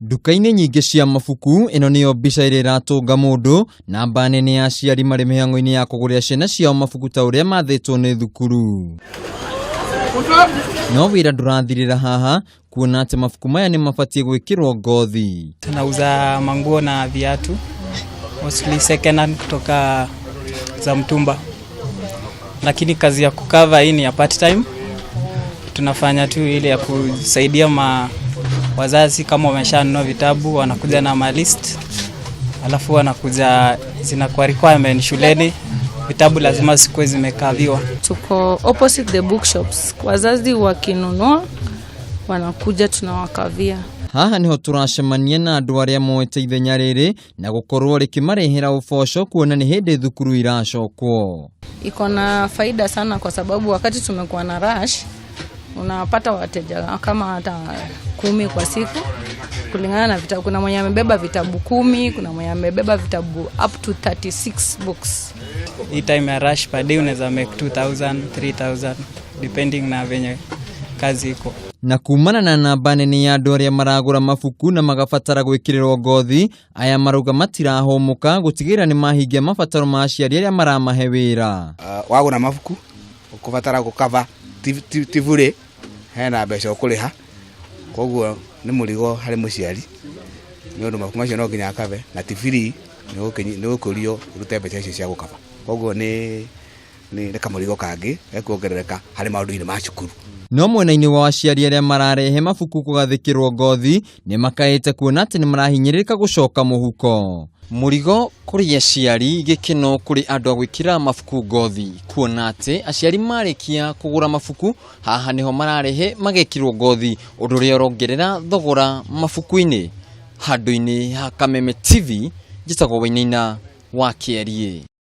Nduka-inĩ nyingĩ cia mabuku, ĩno nĩyo mbica ĩrĩa ĩratũnga mũndũ. Namba nene ya aciari marĩ mĩhang'o-inĩ ya kũgũrĩra ciana ciao mabuku ta ũrĩa mathĩtwo nĩ thukuru. No wĩra ndũrathirĩra haha, kuona atĩ mabuku maya nĩ mabatiĩ gwĩkĩrwo ngothi. Tunauza manguo na viatu mostly second hand kutoka za mtumba, lakini kazi ya kucover hii ni ya part time. Tunafanya tu ile ya kusaidia ma wazazi kama wameshanunua vitabu, wanakuja na ma list, alafu wanakuja zinakuwa requirement shuleni, vitabu lazima zikuwe zimecoverwa. Tuko opposite the bookshops. Wazazi wakinunua wanakuja tunawacoveria. Haha niho tũracemania na andũ arĩa moete ithenya rĩrĩ na gũkorwo rĩkĩmarehera ũboco kuona nĩ hĩndĩ thukuru iracokwo. Iko na faida sana kwa sababu wakati tumekuwa na rush unapata wateja kama hata 10 kwa siku kulingana na vitabu. Kuna mwenye amebeba vitabu 10, kuna mwenye amebeba vitabu up to 36 books. Hii time ya rush per day unaweza make 2000 3000 depending na venye kazi iko. Na kumana na namba nene ya andũ arĩa maragũra mabuku na magabatara gwĩkĩrĩrwo ngothi, aya marauga matirahũmũka gũtigĩrĩra nĩ mahingia mabataro ma aciari arĩa maramahe wĩra. Wagũra mabuku ũkũbatara gũcover ti bure, hena mbeca ũkũrĩha, koguo nĩ mũrigo harĩ mũciari nĩ ũndũ mabuku macio no nginya acover na ti free, nĩ ũkũrio ũrute mbeca icio cia gũcover, koguo nĩ kamũrigo kangĩ gekuongerereka harĩ maũndũ-inĩ ma cukuru. No mwena-inĩ wa aciari arĩa mararehe mabuku kũgathĩkĩrwo ngothi nĩ makaĩte kuona atĩ nĩ marahinyĩrĩrĩka gũcoka mũhuko. Mũrigo kũrĩ aciari, gĩkeno kũrĩ andũ a gwĩkĩra mabuku ngothi, kuona atĩ aciari marĩkia kũgũra mabuku haha nĩho mararehe magekĩrwo ngothi, ũndũ ũrĩa ũrongerera thogora mabuku-inĩ. Handũ-inĩ ha Kameme TV, njĩtagwo Wainaina wa Kĩariĩ.